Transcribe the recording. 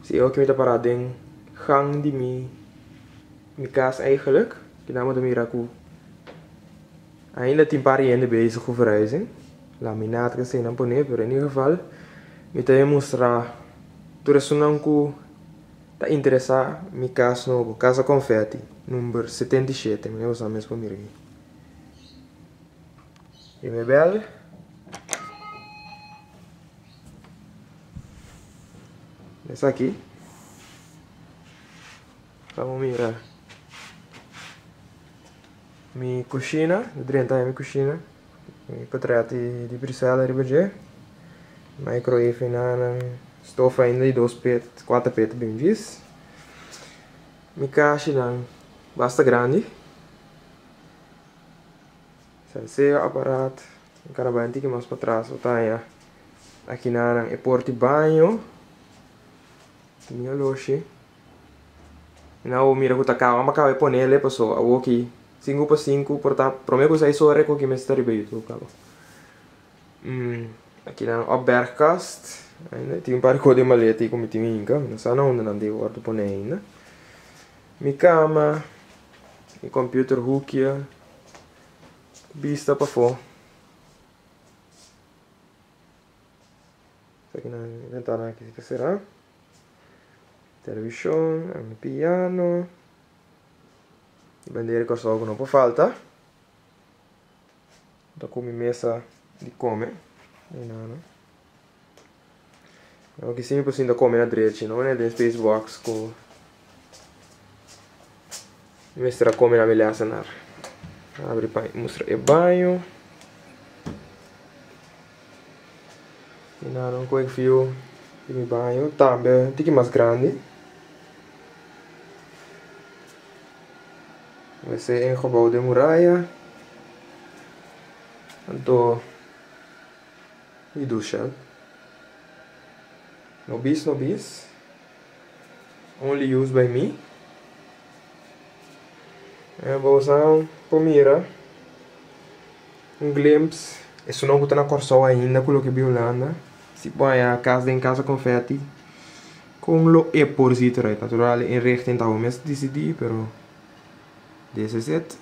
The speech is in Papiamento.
Si awor ki mi ta pará den gang di mi mi kas eigenlijk. Kinan bo ta mira ku ainda tin par di hende bezig ku verhuizing. Laminaat ku eseinan pone, pero in ieder geval mi ta mustra tur esunnan ku ta interesá mi kas nobo, Casa Confetti, number 77. Mi a usa mes pa mira aki. I mi bel. Esaki. Vamos mira mi kushina, mi drenta den mi kushina. Mi portret di Brisela riba dje. Microwave einan, stof ainda di dos pet, kuater pet bin djis. Mi kashinan basta grandi. Salseo aparaat. Mi kara bai un tiki mas patras bo ta haña akinanan e por di baño. Mi oloshi. Nan bo mira ku ta kaba, mi a kaba e ponele paso awoki sinku pa sinku por ta prome ku seis ora ku mester ta riba YouTube kaba. Akinan opbergkast. Ainda tin un par di kos den maleta ku mi tin hinka. Mi no sa na unda nan tin wòrdu pone ainda. Mi kama, mi computer hoekje, bista pafó. Akinan ventana aki ta será. Televishon, mi piano, bandera di Kòrsou ku no por falta. Ta ku mi mesa di kome. Aki si mi por sinta kome na drechi, no manera den space box ku mi mester a kome na mi lèsenar. Abri pa mustra e baño. I nan un quick view di mi baño, tambe un tiki mas grandi. Wc ingebouw den muraya. Anto mi dusha. No bis no bis. Only used by me. E bosan por mira un glimpse. Esun ku ta na Kòrsou ainda ku loke bin Hulanda. Si bo haña kas den Casa Confetti kon lo e por ziet eruit. Natural inrichting ta bo mes disidí pero this is it.